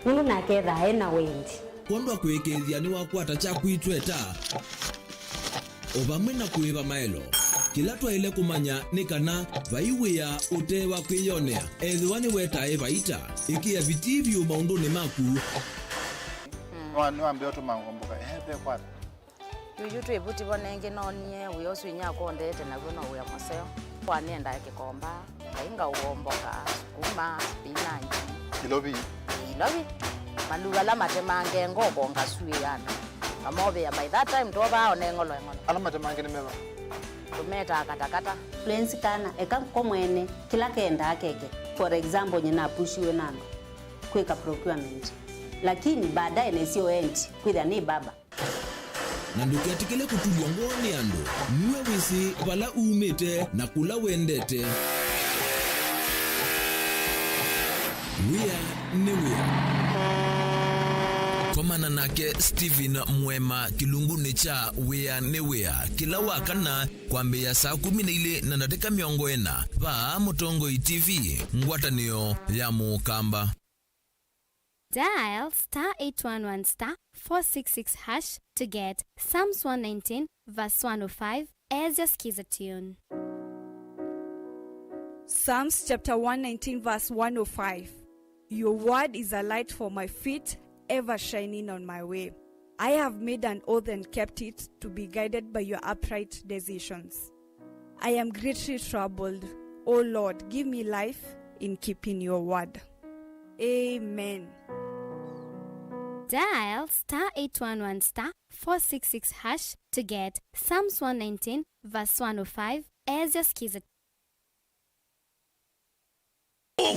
Nũndũ nake ethaa ena wendi. Kwondwa kũĩkĩĩthya nĩwakwata kyaku itweta, o vamwe na kũĩva maelo. Kĩla twaĩle kũmanya nĩ kana vai wĩa ũte wa kwĩyonea, ethĩwa nĩwetae vaita. Ĩkĩa vitii vyũ maũndũnĩ maku. Nĩwa-, nĩwambĩĩa ũtũma ngomboka, ehe, ve kwata. Yuyu twĩ vuti vo nengĩ noonie wĩa ũsu inyia akũndete naw'o no wĩa mũseo. Kwa nĩendaa kĩkomba. Ngai ngaũomboka, sukuma, spinach. Ilovi. Ĩĩ, ilovi. Maluu ala matemange ngoko ngasuĩĩa andũ. Ngamovĩa by that time twovaa one ng'olo eng'olo. Ala matemange nĩ meva? Tũmetaa katakata. Fluency kana, eka ko mwene, kĩla kendaa keke. For example, nyie napushiwe na andũ kwĩka procurement. Lakini baadaye nesio endi, kwĩthĩa nĩ baba. Na ndũketĩkĩle kũtulw'a ngoo nĩ andũ. Nue wĩsĩ vala umĩte na kũla wendete. Wĩa nĩ wĩa. Komana nake Stephen Mwema kĩlungunĩ kya Wĩa nĩ Wĩa kĩla wa kana kwambĩĩa saa kũmi na ilĩ na ndatĩka mĩongo ĩna vaa Mũtongoi T V, ngwatanĩo ya Mũkamba. Dial star eight one one star four six six hash to get Psalms one nineteen verse one oh five as your skiza tune. Psalms chapter one nineteen verse one oh five. Your word is a light for my feet, ever shining on my way. I have made an oath and kept it, to be guided by your upright decisions. I am greatly troubled. O Lord, give me life in keeping your word. Amen. Dial star eight one one star four six six hash to get Psalms one nineteen verse one oh five as your skiza.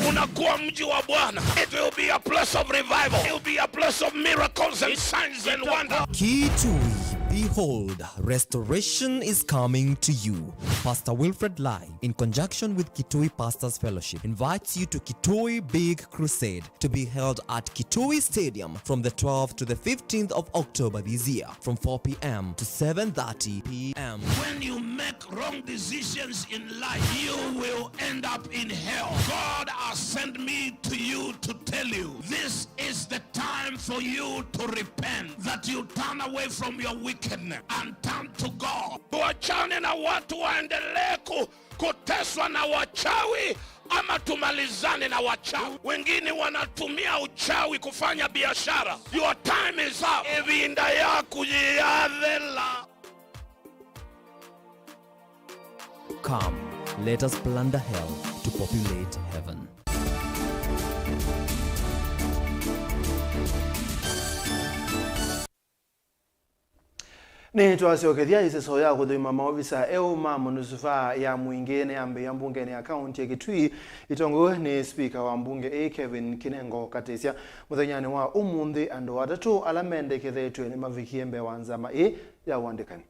Unakuwa mji wa Bwana. It will be a place of revival. It will be a place of miracles and signs and wonders. Kitui, behold, restoration is coming to you. Pastor Wilfred Lai, in conjunction with Kitui Pastors Fellowship, invites you to Kitui Big Crusade to be held at Kitui Stadium from the twelfth to the fifteenth of October this year, from four p.m. to seven thirty p.m. When you make wrong decisions in life, you will end up in hell. God has sent me to you to tell you, this is the time for you to repent, that you turn away from your wickedness and turn to God. Tuachane na watu waendelee ku-, kuteswa na wachawi ama tumalizane na wachawi. Wengine wanatumia uchawi kufanya biashara. Your time is up. Ĩvinda yaku yĩyathela. Come, let us plunder hell to populate heaven. Nĩtwasyokethya ĩseso ya kũthũima maovisa eũ ma mũnisipaa ya Mwingĩ nĩyambĩĩa mbungeni ya kaunti ya Kitui, ĩtongoew'e nĩ spika wa mbunge ĩĩ, Kevin Kinengo Katisya. Mũthenyanĩ wa ũmũnthĩ, andũ atatũ ala mendekethetw'e nĩmavikie mbee wa nzama ĩĩ ya ũandĩkani.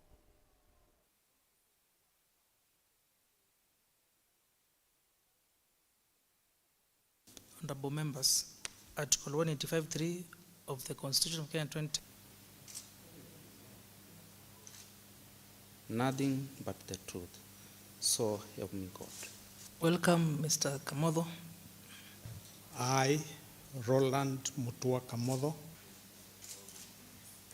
Honorable members, Article one eighty-five three of the Constitution of Kenya twenty. Nothing but the truth. So help me God. Welcome, Mister Kamotho. I, Roland Mutua Kamotho.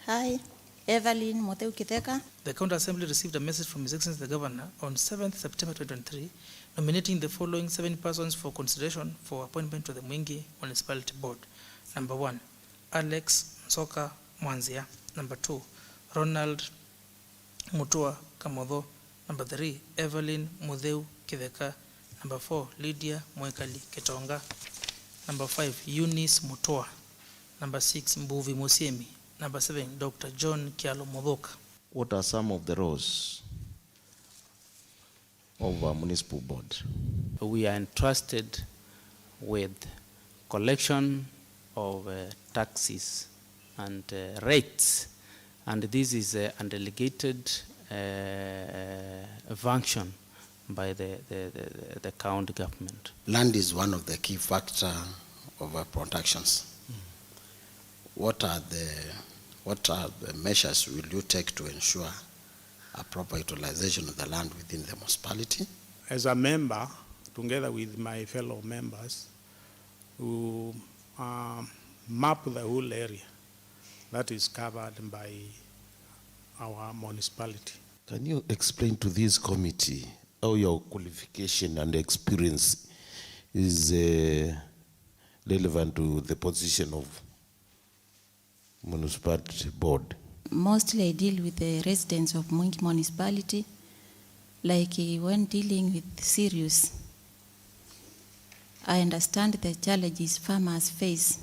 I, Evelyn Mutheu Kitheka. The County Assembly received a message from His Excellency the Governor on seventh September twenty twenty-three, nominating the following seven persons for consideration for appointment to the Mwingi Municipality Board. Number one, Alex Nzoka Mwanzia. Number two, Ronald Mutua Kamotho. Number three, Evelyn Mutheu Kitheka. Number four, Lydia Mwikali Kitonga. Number five, Eunice Mutua. Number six, Mbuvi Musyimi. Number seven, Doctor John Kialo Muthuka. What are some of the roles of a municipal board? We are entrusted with collection of, uh, taxes and, uh, rates, and this is, uh, a delegated, uh, function by the, the, the, the county government. Land is one of the key factor of our productions. Mm. What are the, what are the measures will you take to ensure a proper utilization of the land within the municipality? As a member, together with my fellow members, who, um, map the whole area that is covered by our municipality. Can you explain to this committee how your qualification and experience is, uh, relevant to the position of municipality board? Mostly I deal with the residents of Mwingi Municipality. Like, eh, when dealing with Sirius, I understand the challenges farmers face,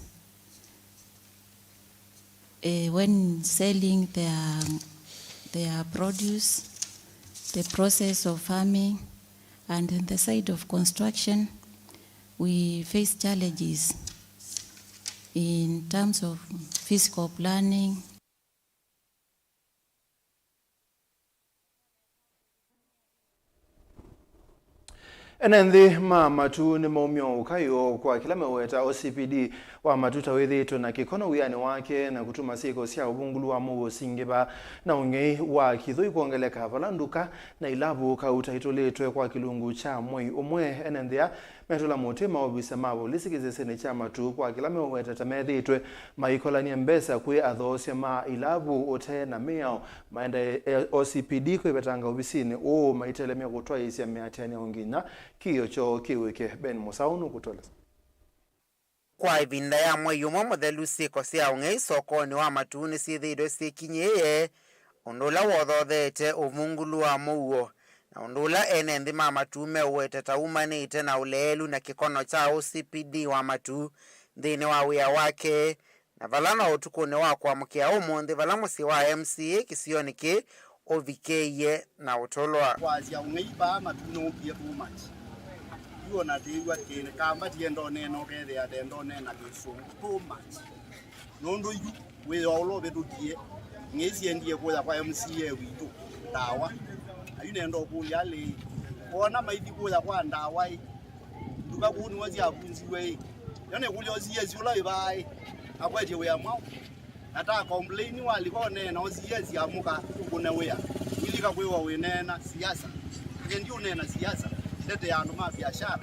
eh, when selling their, their produce, the process of farming, and on the side of construction, we face challenges in terms of physical planning. Ene nthĩ ma matu nĩmaumya ũkayo kwa kĩla meũweta O C P D wa matu ta wĩthĩĩtwe na kĩkono wĩanĩ wake na kũtuma syĩko sya ũvungũlu wa mũuo singĩva na ũng'ei wa kĩthũi kwongeleka vala nduka na ilavu kauta itũlĩtwe kwa kĩlungu kya mwei ũmwe. Ene nthĩ aa metũla mũtĩ maovisa ma volisi kĩsesenĩ kya matu kwa kĩla meũweta ta methĩĩtwe maikolany'a mbesa kwĩ athoosya ma ilavu ũtee na mĩao. Maendae O C P D kwĩvetanga ovisinĩ ũũ maitelemya kũtwaĩĩsya mĩatĩanĩo nginya kĩĩo kyoo kĩw'ĩke. Ben Mũsaũ nũkũtũelesa. Kwa ĩvinda ya mwei ũmwe mũthelu, syĩko sya ũng'ei sokonĩ wa matu nĩsyĩthĩĩtwe syĩkinyĩĩe, ũndũ ũla wothotheete ũvungũlu wa mũuo, na ũndũ ũla ene nthĩ ma matu meũweta ta umanĩte na ũleelu na kĩkono kya O C P D wa matu nthĩnĩ wa wĩa wake, na vala no ũtukũnĩ wa kũamũkĩa ũmũnthĩ vala mũsyĩ wa M C A kĩsionĩ kĩĩ ũvikĩĩie na ũtũlwa. Kwasya ũng'ei vaa matu nũkie too much. Yu ona ndĩw'a kĩkamba tienda ũneena ũkethĩa ndenda ũneena kĩsũngũ too much. Nũndũ yu wĩoo ũla ũvĩtũkie, ng'ei siendie kũya kwa M C A witũ ndawa. Na yu nenda ũkũlya alĩĩ, wona maithi kũya kwa ndawa-ĩ, nduka kũu nĩw'o syavunziw'e-ĩ, yo nĩkũlya O C S ũla wĩ vaa-ĩ, akwetye wĩa mwaũ? Na ta complain walika ũneena O C S amũka ũkũne wĩa, ũilika kwĩwa wĩneena siasa. Ake ndiũneena siasa, ndetea andũ ma biashara,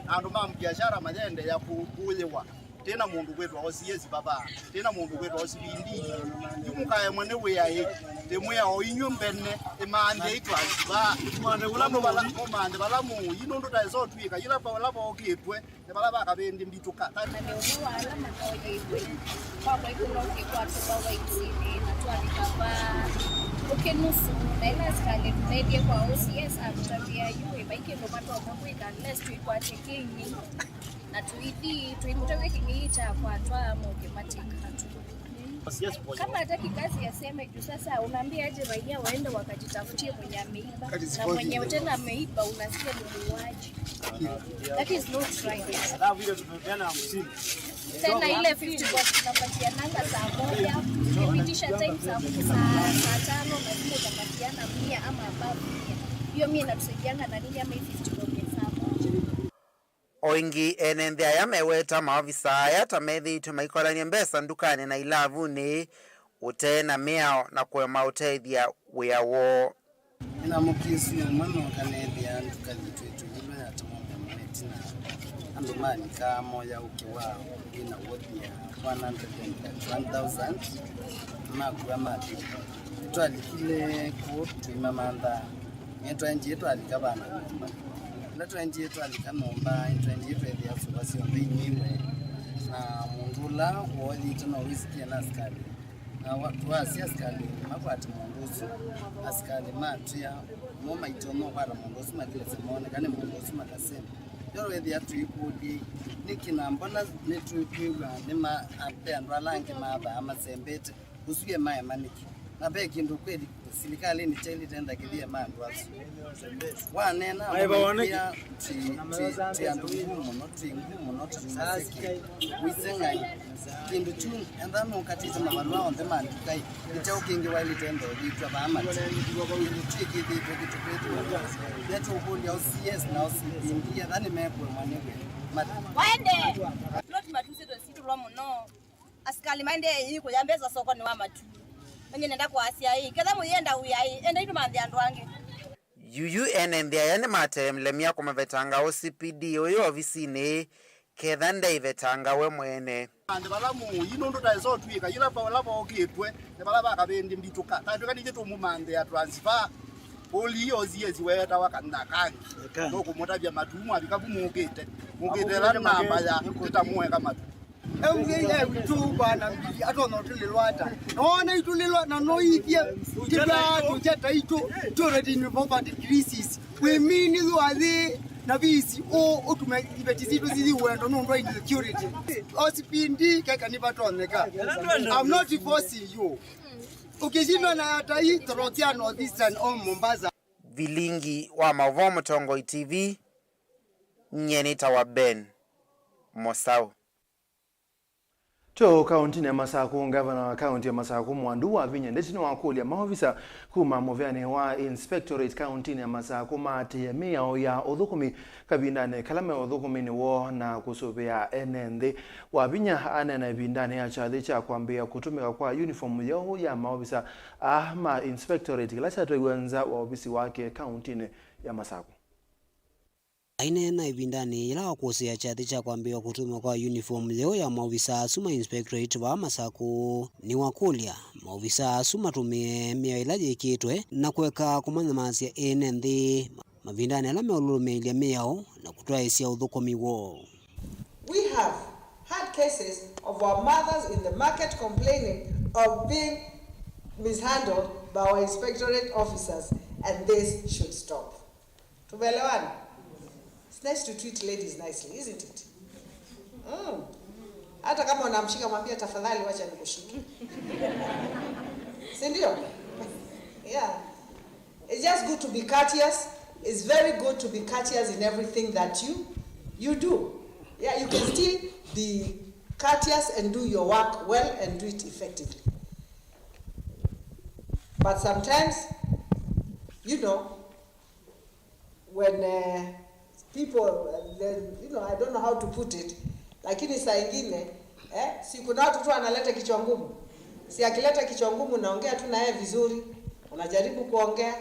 na andũ ma biashara mayendeea kũ-, kũyĩwa. Tena mũndũ kwĩtwa O C S vava, tena mũndũ kwĩtwa O C P D. Yu mũkaemwa nĩ wĩa ĩ, tĩmwĩa o inyw'ĩ mbene, ĩmanthe itwasiva. Mũmanthe vala mũũi nũndũ taĩsa ũtw'ĩka yĩla vala vokĩtwe, nĩ vala vakavĩndĩ mbitũka. Na nĩ ũmwe wa ala mathoyeew'e. Kwakwa ĩkũlokĩ kwatũwa waitini na twavika va ũkĩ nusu, na ĩla asikalĩ tũmethie kwa O C S atũtavya yu. Vai kĩndũ matonya kwĩka unless tũikwatye kĩng'ei na tũithi tũimũtavya kĩng'ei kyakwatwa moke matĩka. Kama hataki kazi aseme juu sasa unaambia aje raia waende wakajitafutie mwenye ameiba na mwenye tena ameiba unasikia ni muuaji. That is not right. Alafu ile tumepeana hamsini. Tena ile fifty bob tunapatiananga saa moja, ukipitisha time saa kumi, saa, saa tano, lazima utapatiana mia ama above mia. Hiyo mia inatusaidianga na nini ama hii fifty bob ya saa moja? O ĩngĩ, ene nthĩ aya meweta maovisa aya ta methĩĩtwe maikolany'a mbesa ndukanĩ na ilavunĩ ũte na mĩao na kũema ũtethya wĩa woo. Nĩnamũkie sua ĩmwe nooka neethĩa nduka yitũ ĩtũmĩlwe yatemwa mũomo ĩtina andũ malika moya ũkĩ wa wĩna worth ya one hundred and thirty-one thousand, makua mathi. Twalikile kũu tũimamantha. Nĩtwaendie twalika vana nyũmba. Ĩla twaendie twalika nyũmba, nĩtwaendie tweethĩa sua syonthe inĩwe, na mũndũ ũla wooyĩte no wĩsikie na asikalĩ. Na wa- twasya asikalĩ makwate mũndũ ũsu. Asikalĩ matwĩa mo maitonya ũkwata mũndũ ũsu, makilesya moone kana nĩ mũndũ ũsu makasema. Yo weethĩa twĩkũlye, nĩkĩ na mbona nĩtwĩkwĩw'a nĩ ma- ve andũ ala angĩ mathaa masembete? Ũsu e maema nĩkĩ? Na ve kĩndũ kweli silikalĩnĩ kyaĩlĩte ndakĩthie ma andũ asu. Wanena nĩwĩthĩa twĩ- twĩ- twĩ andũ nguu mũno, twĩ nguu mũno, twĩ maseke. Wĩsĩ Ngai. Kĩndũ kyu, enda nũkatĩte mavalũa onthe ma ndukai. Nĩ kyaũ kĩngĩ waĩlĩte enda ũvĩtw'a vaa matu? Kĩndũ kyu kĩthĩtwe kĩtũvĩtw'e. Nĩtũkũlya O C S na O C P D etha nĩmekũemwa nĩwe. Mat- Waende! Not matu sito situlwa mũno. Asikalĩ maendee ĩĩ kũya mbesa sokonĩ wa matu. Menye nenda kwasya ĩĩ, ketha mũyenda wĩa ĩĩ, endai tũmanthe andũ angĩ. Yuyu ene nthĩ aya nĩmatelemya kũmavetanga O C P D ũyũ ovisinĩ, ketha ndaivetanga we mwene. Andũ vala mũi nũndũ taĩsa ũtw'ĩka yĩla vala vokĩtwe nĩ vala vakavĩndĩ mbitũka. Tatwĩka nĩngĩ tũmũmanthĩa transfer. Ũlii O C S weetawa kanitha kangi. Nũkũmũtavya matu mwavika vu mũkĩte. Mũkĩte ĩla namba ya tĩtamũeka matu. Eũngĩie witũ bwana mbili atonya ũtũlĩlwa ata? Noona itũlĩlwa na noithye tĩvaa tũkya taitũ tũretinivovati crisis. Wĩmini thũathĩ na visi ũ ũtume iveti sitũ sithi wendo nũndũ wa insecurity. O C P D keka nĩvatonyeka. I'm not forcing you. Ũkĩshindwa na atai thorokea North Eastern o Mombasa. Vilingi wa maũvoo Mũtongoi T V, nyie nĩtawa Ben Mosau. Tyo kaũntinĩ ya Masakũ, ngavana wa kaũnti ya Masakũ Mwandu Wavinya Ndeti nĩwakũlya maovisa kuma mũvĩanĩ wa Inspectorate kaũntinĩ ya Masakũ maatĩĩe mĩao ya ũthũkũmi kavindanĩ kala me ũthũkũminĩ woo na kũsũvĩa ene nthĩ. Wavinya aneena ĩvindanĩ ya kyathĩ kya kwambĩĩa kũtũmĩka kwa uniform yeũ ya maovisa aa ma Inspectorate kĩla kyatwaiwe nza wa ovisi wake kaũntinĩ ya Masakũ. Aineena ĩvindanĩ yĩla wa kũsĩĩa kyathĩ kya kwambĩĩwa kũtũmĩwa kwa uniform yeũ ya maovisaa asu ma inspectorate vaa Masakũ, nĩwakũlya maovisaa asu matũmĩe mĩao ĩla yĩkĩtwe na kũeka kũmanyamasya ene nthĩ mavindanĩ ala meũlũlũmĩĩlya mĩao na kũtwaĩĩsya ũthũkũmi woo. We have had cases of our mothers in the market complaining of being mishandled by our inspectorate officers, and this should stop. Tumeelewana? It's nice to treat ladies nicely, isn't it? Mm. Hata kama unamshika, mwambie, "Tafadhali, wacha nikushike." Si ndio? Yeah. It's just good to be courteous. It's very good to be courteous in everything that you, you do. Yeah, you can still be courteous and do your work well and do it effectively. But sometimes, you know, when, uh, people, uh, then, you know, I don't know how to put it, lakini saa ingine, eh, si kuna watu tu analeta kichwa ngumu. Si akileta kichwa ngumu, naongea tu na yeye vizuri, unajaribu kuongea.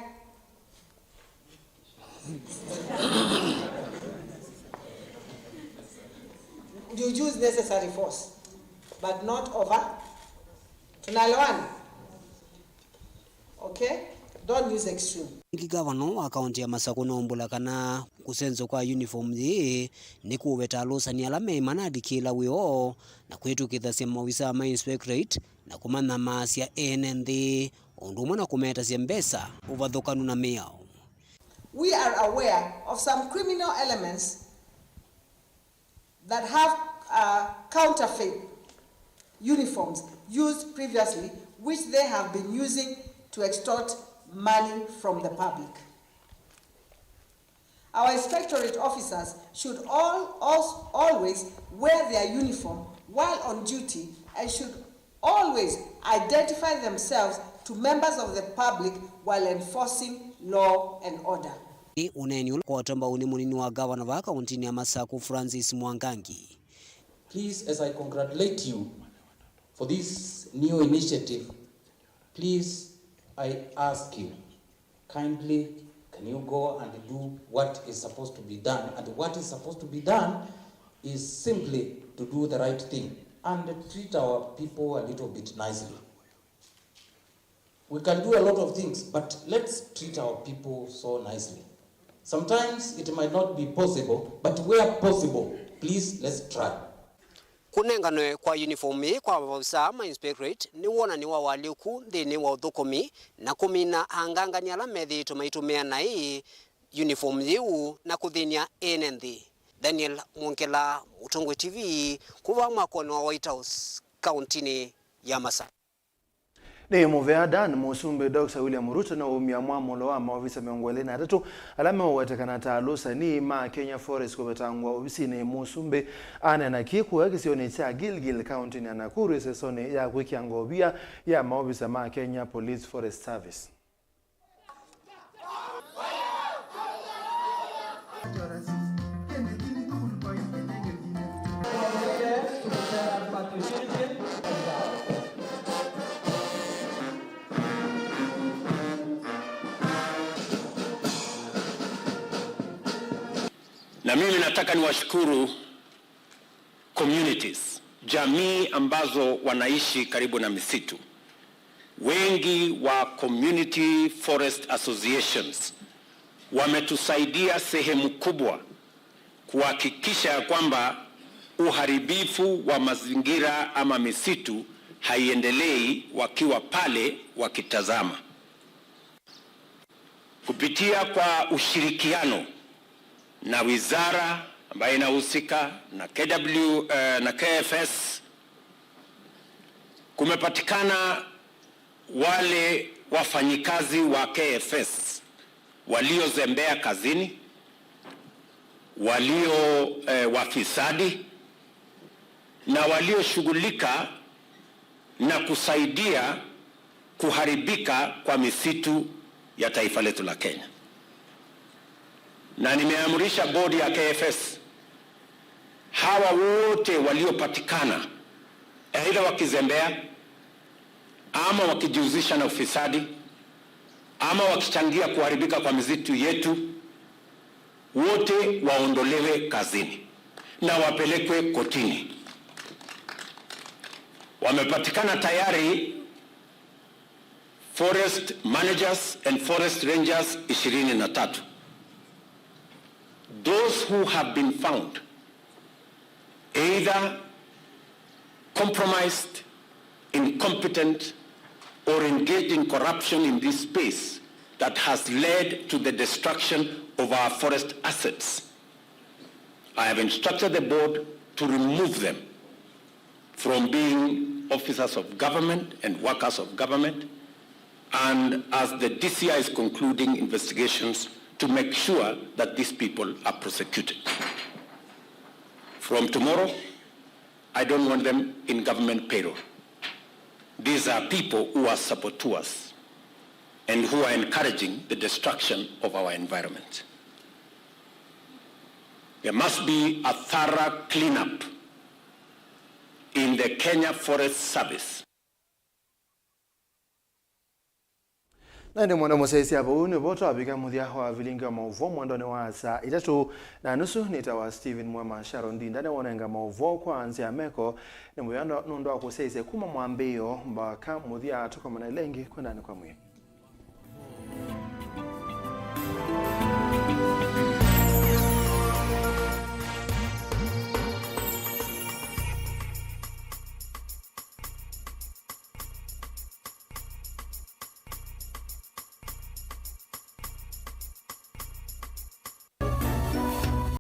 You use necessary force, but not over. Tunaelewana? Okay? Don't use extreme. Ĩngĩ, ngavana wa kaũnti ya Masakũ noombũla kana kũsenzwa kwa uniform yĩĩ nĩ kũveta alũsani ala meĩma na alikĩla wĩoo na kwĩtũkĩthasya maovisaa ma inspectorate na kũmanyamaasya ene nthĩ, o ũndũ ũmwe na kũmetasya mbesa ũvathũkanu na mĩao. We are aware of some criminal elements that have, uh, counterfeit uniforms used previously, which they have been using to extort money from the public. Our inspectorate officers should all, als-, always wear their uniform while on duty and should always identify themselves to members of the public while enforcing law and order. Ũneeni ũla kwatwa mbau nĩ mũnini wa gavana wa kauntinĩ ya Masaku, Francis Mwangangi. Please, as I congratulate you for this new initiative, please, I ask you, kindly, can you go and do what is supposed to be done? And what is supposed to be done is simply to do the right thing and treat our people a little bit nicely. We can do a lot of things, but let's treat our people so nicely. Sometimes it might not be possible, but where possible, please, let's try. Kũnenganwe kwa uniform ĩĩ kwa maovisaa ma inspectorate nĩ wonany'o wa ũalyũku nthĩnĩ wa ũthũkũmi na kũmina angangani ala methĩĩtwe maitũmĩa naĩ uniform yĩu na kũthĩny'a ene nthĩ. Daniel Mwongela, Mũtongoi T V, kuva mwakonĩ wa White House, kauntinĩ ya Masaku. Nĩ mũvea Dan, Mũsumbĩ Doctor William Ruto nĩwaumya mwamũlo wa maovisa mĩongo ĩlĩ na atatũ ala meũwetekana ta alũsani ma Kenya Forest kũvetangwa ovisinĩ. Mũsumbĩ aneena kĩĩ kũya kĩsionĩ kya Gilgil, kauntinĩ ya Nakuru, ĩsesonĩ ya kwĩkĩa ngovia ya maovisa ma Kenya Police Forest Service. Na mimi nataka niwashukuru communities, jamii ambazo wanaishi karibu na misitu. Wengi wa community forest associations wametusaidia sehemu kubwa kuhakikisha ya kwamba uharibifu wa mazingira ama misitu haiendelei wakiwa pale wakitazama. Kupitia kwa ushirikiano na wizara ambayo inahusika na K W, eh, na K F S, kumepatikana wale wafanyikazi wa K F S waliozembea kazini, walio, eh, wafisadi na walioshughulika na kusaidia kuharibika kwa misitu ya taifa letu la Kenya. Na nimeamrisha bodi ya K F S, hawa wote waliopatikana, aidha wakizembea ama wakijihusisha na ufisadi ama wakichangia kuharibika kwa misitu yetu, wote waondolewe kazini na wapelekwe kotini. Wamepatikana tayari forest managers and forest rangers ishirini na tatu. Those who have been found either compromised, incompetent, or engaged in corruption in this space that has led to the destruction of our forest assets. I have instructed the board to remove them from being officers of government and workers of government, and as the D C I is concluding investigations, to make sure that these people are prosecuted. From tomorrow, I don't want them in government payroll. These are people who are saboteurs and who are encouraging the destruction of our environment. There must be a thorough cleanup in the Kenya Forest Service. Na ĩndĩ mwenda mũsyaĩĩsya, vau nĩvo twavika mũthya wa vilingi wa maũvoo mwendonĩ wa saa itatũ na nusu. Nĩtawa Stephen Mwema. Sharon Ndinda nĩwonenga maũvoo kwa nzĩa ya meko. Nĩ mũvea nũndũ wa kũsyaĩĩsya kuma mwambĩĩo mbaka mũthya. Tũkomana ĩla ĩngĩ, kwendanĩ kwa mwĩĩ.